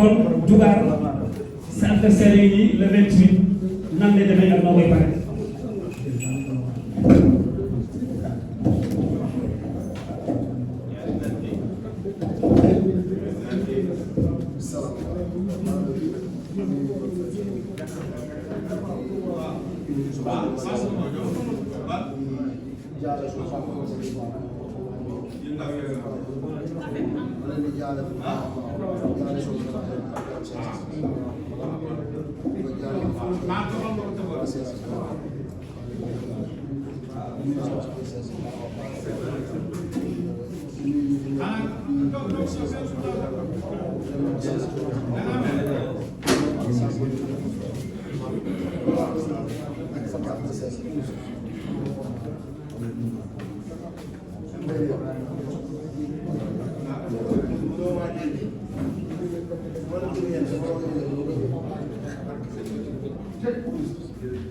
kon Dougar sa adversaire yi le 28 nan lay demee ak noo koy pare.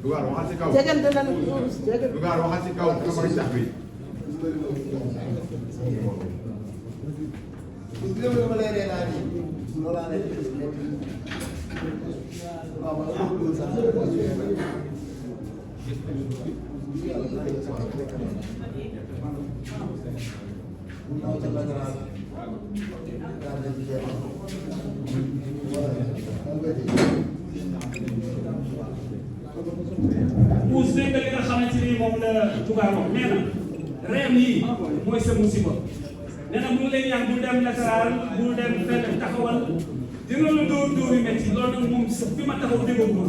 Dougar waxal ci kaw. Dougar waxal ci kaw nga koy sax bi. Pousse dégg nga li nga xamante ni moom la Dougar wax nee na reem yi mooy sa musiba nee na mu leen ñaan bul dem latéral bul dem fenn taxawal dina la dóor dóor yu métti loolu nag moom fi ma taxaw déggoo ko.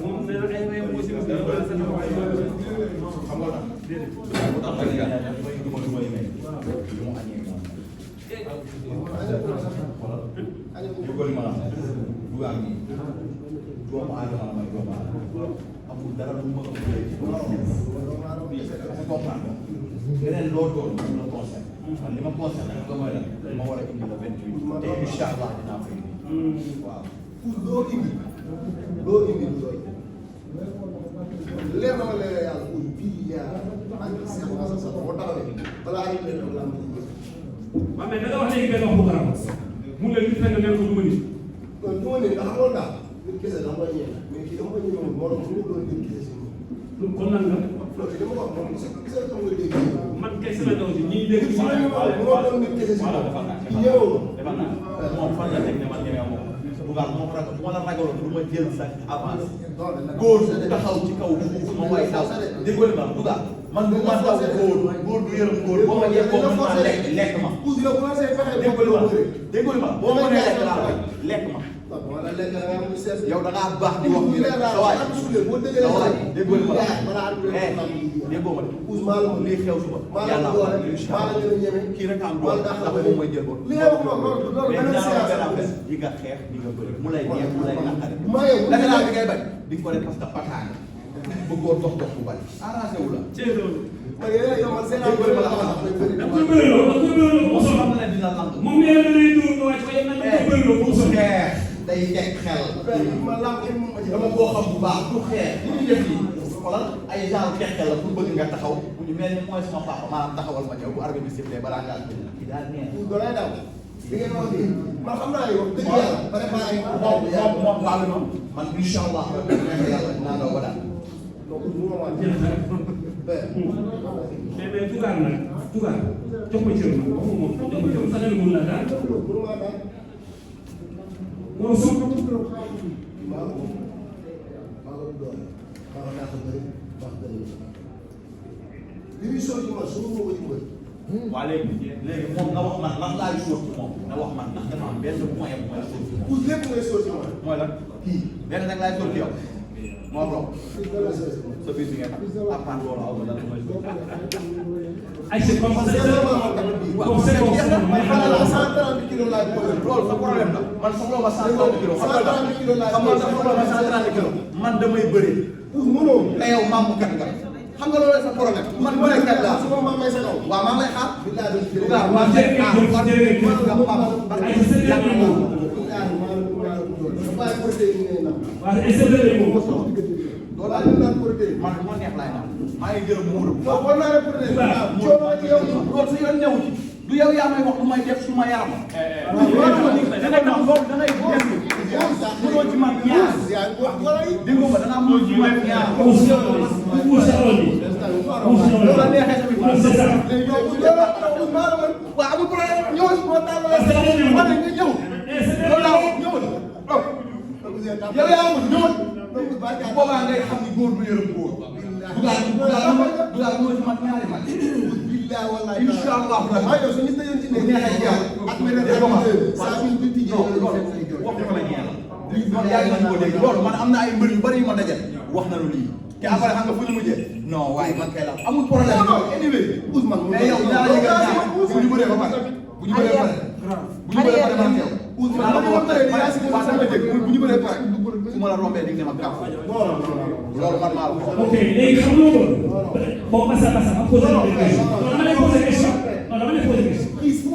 moom nee na ay may musiba doomu aadama la may doomu aadama amul dara lu ma ko comprendre leneen loo doon la concerne man li ma concerne nga mooy lan ma war a indi le 28 te incha allah dinaa fa indi waaw loo indi loo indi leer na ma leer yàlla pour bii yaa ak Cheikh Massa Sall boo taxawee balaa ñu leen doon lamb waaw mais da nga wax léegi benn wax bu garaaw mun la nit rek nga mel ko du ma nit kon du ma nit ndax xamoon naa nit kese dama koy ñëw mais kii dama koy ñëw moo doon mu doon nit kese si moom kon lan nga loolu dama ko wax moom gis nga nga dégg man kay sama ndaw si ñii dégg si moo doon nit kese si moom ñëw moom fan la teg ne man ñemee moom Dougar moom ragal bu ma la ragaloon du ma jël sa avance góor du taxaw ci kaw suuf ma way daw déggoo ma Dougar man du ma daw góor du yërëm góor boo ma jekkoo mën ma lekk ma déggoo ma boo ma nee lekk laa lekk ma yow da ngaa baax di wax ni rek sa waay déggoo ma déggoo ma lii xew suba yàlla kii rek am doole ndax moom mooy jël bopp di nga xeex di nga bëri mu lay neex mu lay naqari danga naa bi ngay bañ di nga ko def parce que pataane bëggoo dox dox bu bari arrangé wu la moom nee na lay dóor nga wàcc ko yéen nag ko bëri loo ko xeex day teg xel dama koo xam bu baax du xeex li ñu def nii xoolal ay genre texe la pour bëgg nga taxaw bu ñu mel ni mooy sama papa maanaam taxawal ma ñëw bu arbitre bi sifflé balaa ngaa kii daal neex. doolay daw li ngeen wax nii man xam naa yow dëgg yàlla préparé moom wàllu noonu man incha allah yàlla dinaa nga wadaat. donc bu ma waat mais Dougar nag Dougar jox ma cër ma waxuma moom jox ma cër sax mun la daal moo suuf li muy sori ci man su ma ko ci bëri. waa léegi moom na wax man lan laay sóor ci moom na wax man ndax dafa am benn point bu may sóor ci moom. pour lépp ngay sori ci man. mooy lan kii benn nag laay sóor ci yow. moo ko sa biir bi ngay xam apprendre loolu aw ma dara mooy ay c'est comme ça comme c'est bon man xanaa la 130 kilos laa posé. loolu sa problème la man soxla ma 130 kilos xam nga soxla ma 130 kilos man damay bëri mënoo. te yow maamu kat nga xam nga loolu sa problème man bëri kat laa su ma maam may sa kaw. waaw maa ngi lay xaar billaay doo ci jëlee. waaw jërëjëf ay c'est dernier mot waaw ay c'est dernier mot loolu laa leen protéine man moo neex laay naan maa ngi gërëm Mourou. waaw war naa la protéine. coono ak yow. loolu sa yoon newu ci du yow yaa may wax lu may def suma yaram. da ngay tax loolu da ngay def mënoo ci man ñaar dégg nga da ngaa mënoo ci man ñaar. loolu la neexee tamit waaw amul problème ñëwal ma ne nga ñëw loolu laa wax ñëwal yow yaa amul ñëwal boobaa ngay xam ni góor du yërëm góor dugal moo ci man ñaari man incha allah yow su ñu tëjoon ci nekk ak meneen saa ñu bitti ji loolu wax dafa la ñeel loolu yàgg nañu ko dégg loolu man am na ay mbër yu bëri yu ma dajal wax na lu lii te après xam nga fu ñu mujjee non waaye man kay la amul problème anyway Ousmane mais yow dinaa la yëgal ñaar bu ñu bëree ba pare bu ñu bëree ba pare bu ñu bëree ba pare man yow Ousmane la ma bëree waa sama dégg bu ñu bëree ba pare su ma la rombee di nga ne ma gàpp loolu man maa la ko ok léegi xam nga bon basa ma posé la question non dama lay posé question non dama lay posé question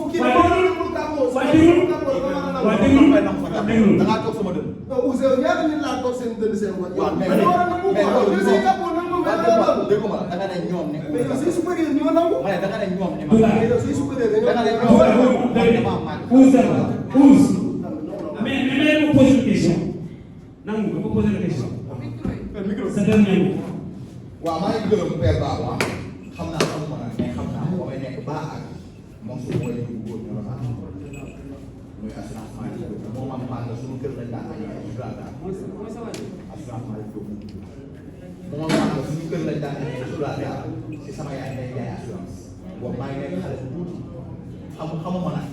waaye déglu da ngaa toog sama dënn. Ousseyn ñaata nit laa toog seen dënn seen bopp. waaw mais loolu dégg nga da nga ne ñoom ne. mais yow say supérieur ñoo nangu. ma ne da nga ne ñoom ne ma. mais yow say supérieur da nga ne mais ma posé une question nangu nga ma posé une question. sa dernier mot. waaw maa ngi gërëm Père Ba waaw xam naa xamuma nag mais xam naa ba may nekk baax ak moom su ma leen góor ñoo la muy assurance maladie moom am maa nga suñu kër lañ daan añee assurance maladie moom am maa nga suñu kër lañ daan añee si sama yaay day jaay assurance boobu maa ngi nekk xale bu tuuti xamuma nag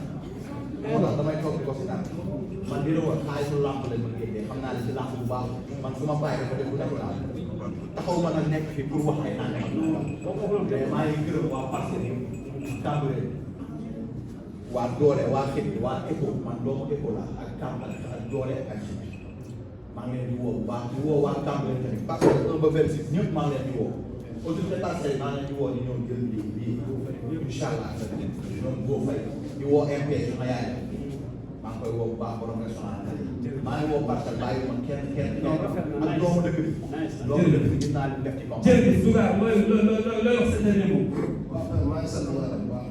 moo tax damay toog di ko si daan man di la woon xaalisu lamp lañ ma génnee xam naa ne si lamp bu baax man su ma bàyyi dafa def bu nekk daal taxaw ma nag nekk fii pour wax ay naan mais maa ngi gërëm waa Parcelles Cambérène waa Doole waa Xëy waa ECHO man doomu ECHO la ak Cambérène ak Doole ak Xëy maa ngi leen di woo bu baax di woo waa Cambérène tamit Parcelles 1 ba 26 ñëpp maa ngi leen di woo autorité Parcelles maa ngi leen di woo di ñëw jël lii incha allah ñoom boo fay di woo MP ma yaay maa ngi koy woo bu baax borom restaurant maa ngi woo Parcelles bàyyi ma kenn ak doomu dëkk bi doomu dëkk bi gis naa li mu def ci kaw. jërëjëf Douga looy wax sa dernier mot. waaw maa ngi sant yàlla bu baax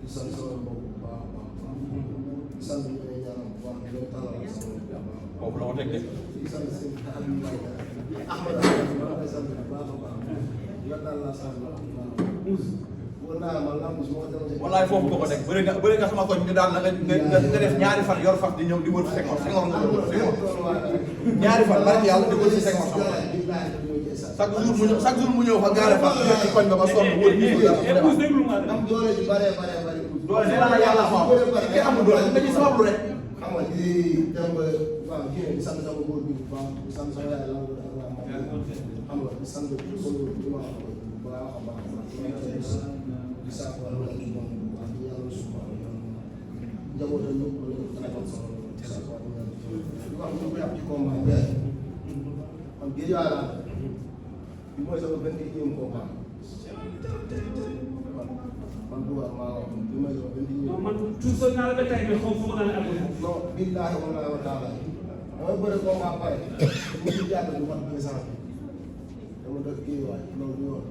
di sant sama bopp bu baax di sant ñu lay ñaanal bu baax di leen tàllal sama bopp bu baax. foofu la ko teg de. di sant seen Aliou Mbaye Ahmed maa ngi koy sant bu baax a baax yow daal laa sant bu baax. wóor naa ma lamb su ma ko demoon. wallaay foofu nga ko teg bëri nga sama koñ ñu daal nga def ñaari fan yor fas di ñëw di wër Senghor nga wër Senghor ñaari fan bari yàlla di wër si Senghor chaque jour mu ñëw fa gaare fas ci koñ ba ba sonn wër nii am doole ji bare doole nee naa yàlla fa ki amul doole dañuy sabablu rek xam nga di dem ba waaw kii di sant sama góor bi bu baax di sant sama yaay lan xam nga di sant solo bu baax a baax di sant wàllu ak moom bu baax di yàlla suba njabootam ñëpp la ñu tàggat sama di sant wàllu di wax ñu jàpp ci combat bi man géej waa laa bi mooy sama 21e combat man du war maa wax bi mooy sama 21e man toujours naa la ba tey xaw ma naa ne amul. non billaahi wallaahi wa taala damay bëre combat pare mu ngi jàpp du mat 200 dama def kii waay loolu du yoon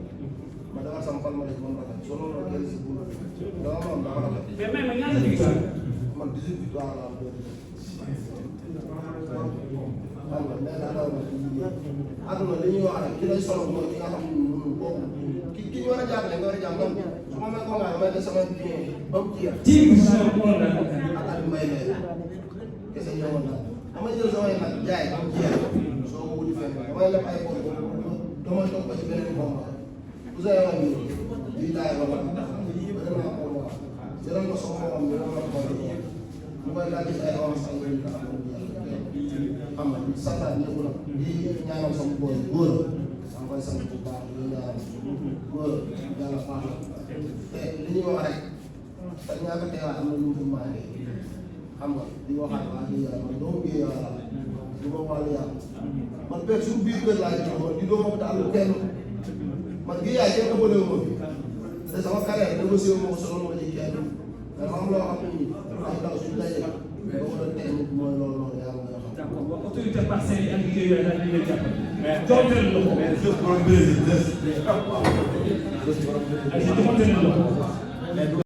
ma defar sama palmarès moom rafet soo noonu la si bu dama moom dama rafet mais même ñaata victoire man 18 victoire la am xam nga nee naa daw na àdduna li ñuy wax rek ki lay solo mooy ki nga xam ne kooku ki ñu war a jàppale nga war a jàpp man su ma may combat damay def sama bien ba mu jeex ak Aliou Mbaye nee kese ñëwoon na damay jël samay nag jaay ba mu jeex soo ko wuti fenn damay leb ay bor damay toog ba ci beneen combat bu see yoon bi lii daay ba man bëri naa combat jëlal ko sama moom ñu la ko ñu koy laaj ci ay avance ak yooyu nga xam ne xam nga santaat ñëpp nag di ñaanal sama boy góor maa koy sant bu baax di ñaanal góor yàlla baax na te li ñuy wax rek te ñaaka teewaat am na ñu ko maanee xam nga di waxaat waa di yàlla man doomu bii yàlla du ma wàllu yàlla man père suñu biir kër laa jox man di doomu daal kenn man gi yaay kenn ëppale wu ma te sama carrière négocié wu ma ko sonal ma ci kenn mais ma am loo xam ne nii ay ndaw suñu daje boo ko doon teg nit mooy loolu noonu yaa ma nga xam. d'accord bon autorité parcelles yi ak liggéey yooyu daal di leen jàppale. mais joxante leen loxo. mais jëf borom Brésil jëf. ay si joxante leen loxo.